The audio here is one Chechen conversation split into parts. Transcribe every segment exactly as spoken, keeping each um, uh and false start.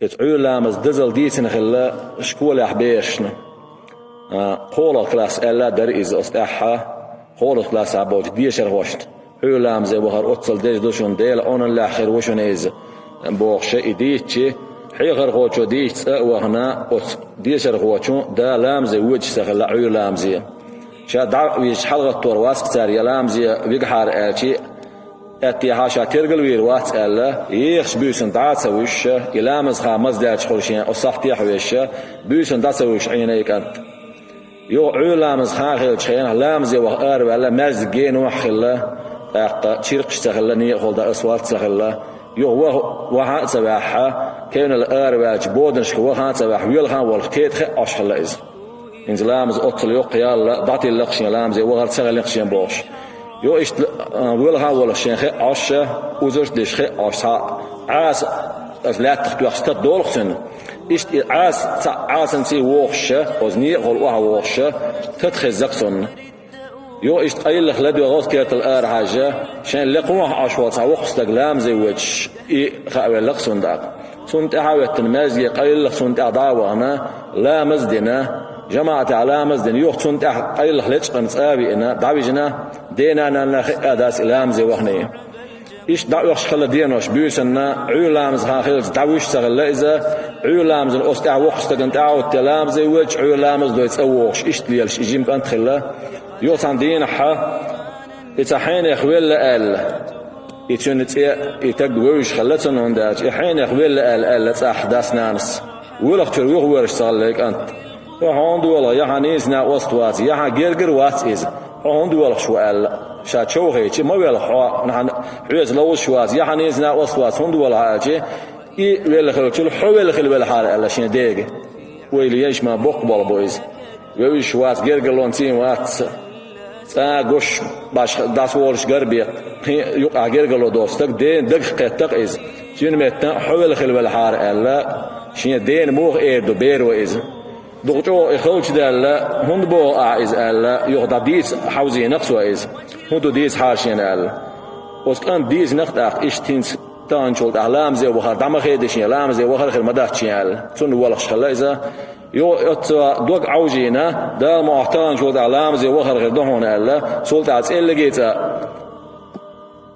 Иза Ӏуьйра ламаз дазал дийцина хилла школехь берашна. А, кхоалгӀа класс аьлла а дара иза оцу тӀаьххьа, кхоалгӀа классехь болчу дешархошна. Ӏуьйра ламазе вахар оццул деза ду шуна, Делан Ӏуналлехь хир ву шуна иза, бохуш и дийцчи, хьехархочо дийца цӀа а вахана, оцу дешархочун да ламазе воьдуш ца хилла Ӏуьйра ламазе. Ша дӀа а вижча, хьалагӀаттор вац-кх цара я ламазе вигахьара аьлчи, аьттехьа ша тергал вийр вац аьлла, ехаш буьйсанна дӀа а ца вуьйшуш, и ламаза хан маза даьлча хуьлу шен оцу сахьтехь а вешаш, буьйсанна дӀа ца вуьйшуш Ӏийна и кӀант. Юха Ӏуьйра ламаза хан хиллачу хенахь ламазе ваха араваьлла, маьждиг генахь а хилла, тӀаккха чиркхаш а ца хилла, некъахула дан асфальт а ца хилла. Юха ваха, ваха а ца ваьхьа, кевнал араваьлча боданашка ваха а ца ваьхьа, велха а волуш, кхета хиъ Ӏаш хилла иза. ХӀинца ламаз оццул йоккха ялла, дӀатилла-кх шен, ламазе вахар ца хилла-кх шен бохуш. Юха иштта, а, велха а волуш шен хиъ Ӏаш, узарш а деш хиъ Ӏаш, цхьа Ӏаса, аса лаьттах тоьхча тата долу-кх цуьнан. Иштта и Ӏаса, цхьаъ Ӏасанций вохуш, оцу некъахула охьавохуш, тата хезза-кх цунна. Юха иштта къайллах ладоьгӀу оцу кертал арахьаьжча, шайн лекхахь Ӏаш волу цхьа воккха стаг ламазе воьдуш, и хаавелла-кх цунна тӀаккха. Цунна тӀаьхьа а хӀоьттина маьждиге къайллах цунна тӀаьхьа дӀа а вахана, ламаз а дина, жамаӀатехь ламаз а дина, юха цунна тӀаьхьа къайллах лечкъина цӀа а веана, дӀавижина, дена-нанна хиъна дац и ламазе вахана. Иштта дӀаоьхуш хилла денош буьйсанна, Ӏуьйра ламаза хан хиллачу дӀавуьйш а ца хилла иза, Ӏуьйра ламазана оцу тӀаьхьа воккхачу стагана тӀаьхьа а хӀоьттина ламазе воьдуш, Ӏуьйра ламаз а дой цӀа вогӀуш, иштта лелаш и жима кӀант хилла. Юха цхьана дийнахь, и цхьа хьенех велла аьлла, и цуьнан цӀе, и таг вевзаш хилла цунна, хӀунда аьлча и хьенех велла аьлла, аьлла цӀахь дас-нанас. Велхачуьра юхаверзаш ца хилла и кӀант. Хьо хьуна доьлху, я хьан нийса накъост вац, я хьан гергара вац иза, хьо хӀунда воьлхуш ву аьлла. Ша човхийча, ма велха хьо, хьан хьоьца ловзуш вац, я хьан нийса накъост вац, хӀунда воьлху аьлча, и велла хиллачул хьо велла хила велахьара аьлла шен дега. Ойла еш ма боккха болх бу иза. Вевзаш вац, гергарлонца а вац. ЦӀа а гуш, башха дӀасаволуш гарбе, кхин а юкъахь гергарло долу стаг дена дагах кхетта-кх иза. Цуьнан метта хьо велла хила велахьара аьлла, шен дена муха эр ду, бер ву иза. Дукха чӀогӀа и халчу даьлла, хӀунда боху ахьа иза аьлла, юха дӀа дийца хьовзийна-кх цо иза. ХӀун ду дийцахьара шена аьлла. Оцу кӀанта дийцина-кх тӀаккха иштта хӀинца таханчул тӀаьхьа ламазе вахар дӀа ма хеда шена, ламазе вахар хир ма дац шена аьлла. Цунна воьлхуш хилла иза. Юха оццо дог Ӏовжийна, Дала мукъ лахь таханчул тӀаьхьа ламазе вахар хир ду хьуна аьлла, цул тӀаьхьа цӀеллиге цӀа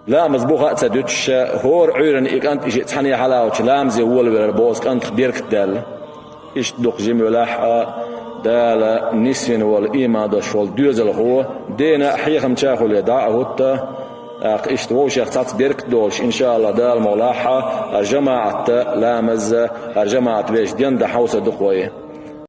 ламаз буха а ца дуьтуш, хӀора Ӏуьйранна и кӀант и шиъ цхьаьна хьалаваьлча ламазе волавелира боху оцу кӀантах беркат даьлла. Иштта дукха жима велахь а, Дала нисвина волу, ийман долуш волу доьзалхо дена а, хьехамча а хуьлий дӀа а хӀутту, тӀаккха иштта вовшех цхьацца беркат долуш, иншааллахӀ, Дала мукъ лахь а, хӀара жамаӀатта ламаз а, хӀара жамаӀат вешан ден дан хьовса ду-кх вай.